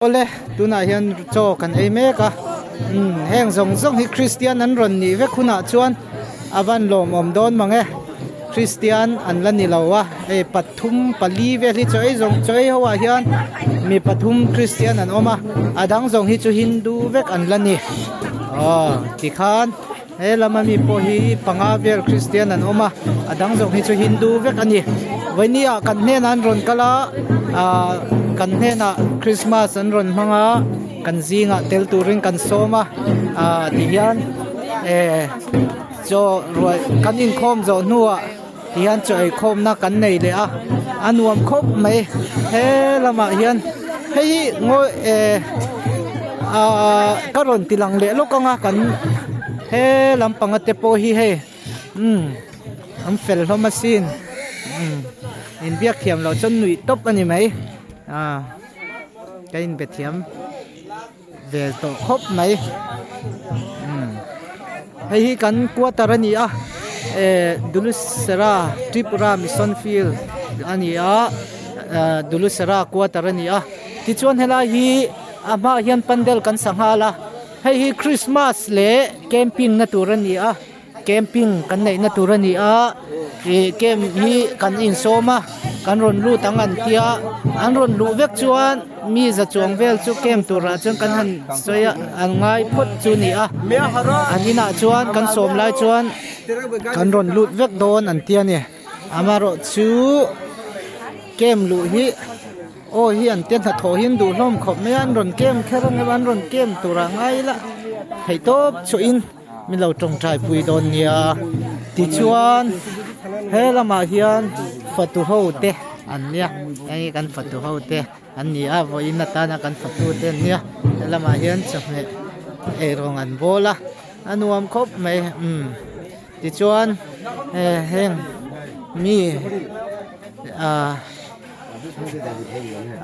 Awle tunah hian chaw kan ei mek a umm heng zawng zawng hi Kristian an rawn nih vek hunah chuan a van lawmawm dawn mang e Kristian an la ni lo a hei pathum pali vel hi chaw ei zawng chaw ei ho ah hian mi pathum Kristian an awm a a dang zawng hi chu Hindu vek an la ni aw tikhan he lama mi pawh hi panga vel Kristian an awm a a dang zawng hi chu Hindu vek a ni vawinia kan hnenah an rawn kal a ahh kan hnenah Christmas an rawn hmang a kan zingah tel turin kan sawm a ahh tihian eh chaw ruai kan inkhawm zawh hnuah tihian chaw eikhawmna kan nei leh a a nuam khawp mai he lamah hian hei hi ngawi eh ahh ka rawn ti lang leh lawk ang a kan he lampanga te pawh hi hei umm an fel hlawm asin umm inbiak thiam loh chuan nuih tawp a ni mai ah ka inbe thiam. Vel tawh khawp mai umm hei hi kan quarter a ni a eh Dulusera Tripura Mission Field a ni a eh Dulusera quarter a ni a tichuan helai hi a hmaah hian pandal kan sa nghal a hei hi Christmas leh camping na tur a ni a. Camping kan neihna tur a ni a ih camp hi kan insawm a kan rawn lut ang an tia an rawn luh vek chuan mi za chuang vel chu camp turah chuan kan han sawi a an ngai phawt chu a ni a an inah chuan kan sawm lai chuan kan rawn lut vek dawn an tia ni amaherawh chu camp luh hi aw hi an tia hnathawh hi an duh hlawm khawp mai a an rawn camp kher ang emaw an rawn camp turah ngai ila theihtawp chhuahin. Min lo tawngtai pui dawn nia tichuan he lamah hian fatu ho te an nia hei kan fatu ho te an ni a vawiin atana kan fatu te an nia he lamah hian chawhmeh eirawng an bawl a a nuam khawp mai umm tichuan heng mi ah.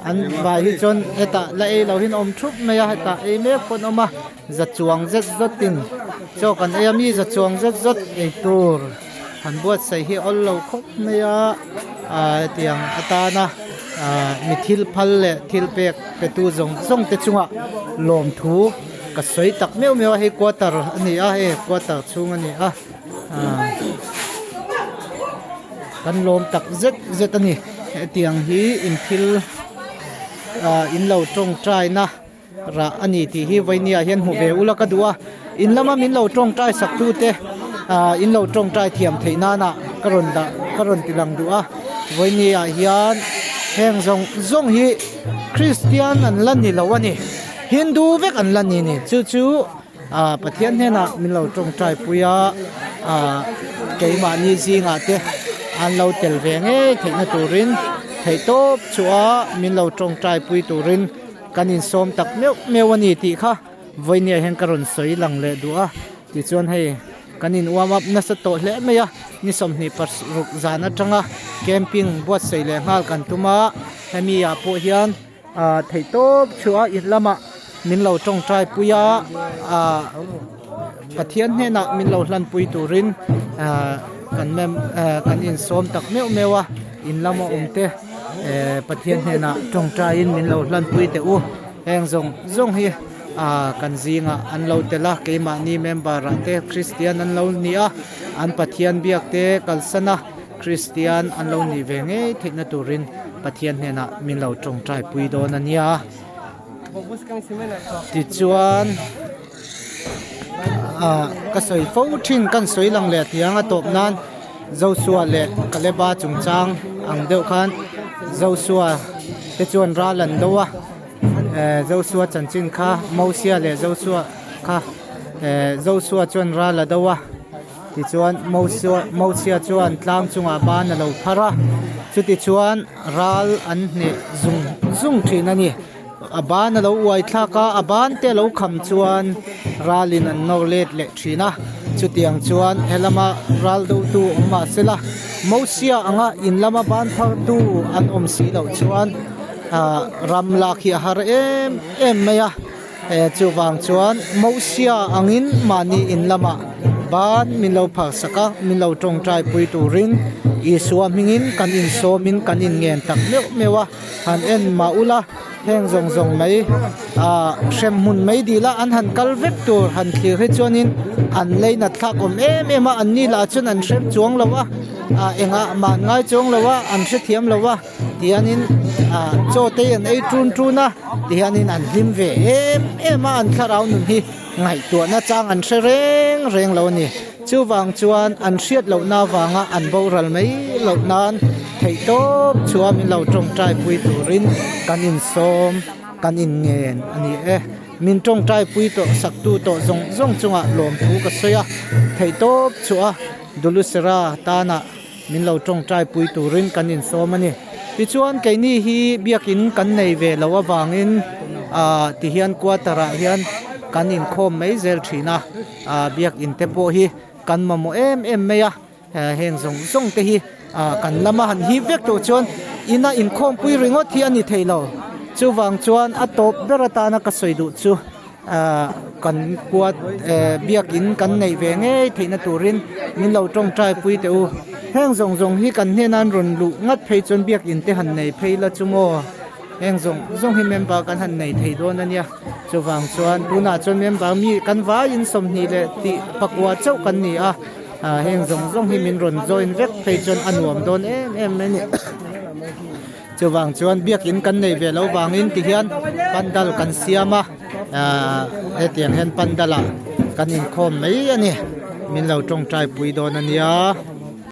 An vai hi chuan hetah la ei loh hian awm thup mai a hetah ei mek pawh an awm a za chuang zet zawt in chaw kan ei a mi za chuang zet zawt ei tur han buatsaih hi a awl lo khawp mai a ah hetiang atana ah mi thil phal leh thil pek pe tu zawng zawng te chungah lawmthu ka sawi tak meuh meuh a hei quarter a ni a hei quarter chhung a ni a ah. Kan lawm tak zet zet a ni hetiang hi in thil ah in lo tawngtai na rah a ni tih hi vainia hian hmu ve ula ka duh a in lama min lo tawngtai sak tu te ah in lo tawngtai thiam theih nana ka rawn dah ka rawn ti lang duh a vainia hian heng zawng zawng hi Kristian an la ni lo a ni Hindu vek an la ni a ni chu chu. Ah Pathian hnenah min lo tawngtai pui a ah keimahni zingah te an lo tel ve ngei theihna turin theihtawp chhuah a min lo tawngtai pui turin kan insawm tak meuh meuh a ni tih kha vawinia hian ka rawn sawi lang leh duh a tichuan hei kan in warm up nasa tawh hle mai a ni 26 zan atanga camping buatsaih leh nghal kan tum a hemi ah pawh hian. Ah theihtawp chhuah a in lamah min lo tawngtai pui a ah Pathian hnenah min lo hlanpui turin ah kan mem ah kan insawm tak meuh meuh a in lama awm te eh Pathian hnenah tawngtaiin min lo hlanpui teh u heng zawng zawng hi ah kan zingah an lo tel a keimahni member ah te Kristian an lo ni a an Pathian biak te kalsan a. Kristian an lo nih ve ngei theihna turin Pathian hnenah min lo tawngtai pui dawn a nia. Tichuan ah ka sawi fo thin kan sawi lang leh tiang a tawp nan Joshua leh Kaleba chungchang ang deuh khan Joshua te chuan ral an do a eh Joshua chanchin kha Mosia leh Joshua kha eh Joshua chuan ral a do a. Tichuan Mosia chuan tlang chungah ban a lo phar a, chutichuan ral an hneh zung zung thin a ni. A ban a lo uai thlak a, a ban te a lo kham chuan ralin an nawr let leh thin a. Chutiang chuan he lama ral dotu awm mah sela, Mosia anga in lama ban phartu an awm si loh chuan ram lak hi a har em em mai a. Chuvang chuan Mosia angin mahni in lamah. Ban min lo phal sak a, min lo tawngtai pui turin Isua hmingin kan insawmin kan inngen tak meuh meuh a, han en mah ula heng zawng zawng mai ah hremhmun mai dil a an han kal vek tur han thlir hi chuanin an leinat thlak awm em em a, an ni lah chuan an hrem chuang lo a, ah engah mah an ngai chuang lo a, an hrethiam lo a. Tihianin ah chaw te an ei tun tun a tihianin an hlim ve em em a an thlarau nun hi ngaihtuahna chang an hre reng reng lo a ni. Chuvang chuan an hriat lohna avanga an boral mai loh nan theihtawp chhuah min lo tawngtai pui turin kan insawm kan inngen a ni e. Min tawngtai pui tawh saktu tawh zawng zawng chungah lawmthu ka sawi a theihtawp chhuah a Dulusera tana. Min lo tawngtai pui turin kan insawm a ni. Tichuan keini hi biakin kan nei ve loh avangin ah tihian quarter ah hian kan inkhawm mai zel thin a, ah biakin te pawh hi kan mamawh em em mai a, heng zawng zawng te hi ah kan lama han hip vek tawh chuan ina inkhawm pui ringawt hi a ni thei lo. Chuvang chuan a tawp ber atana ka sawi duh chu. Ahh kan kuat eh biakin kan neih ve ngei theihna turin min lo tawngtai pui teh u. Heng zawng zawng hi kan hnena an rawn luh ngat phei chuan biakin te han nei phei la chu maw heng zawng zawng hi member kan han nei thei dawn a nia. Chuvang chuan tunah chuan member mi kan vaiin 20 leh tih pakua chauh kan ni a, ah heng zawng zawng hi min rawn join vek phei chuan a nuam dawn em em mai a ni. Chuvang chuan biakin kan nei ve lo vangin tihian pandal kan siam a ahh hetiang hian pandal ah kan inkhawm mai a ni min lo tawngtai pui dawn a nia.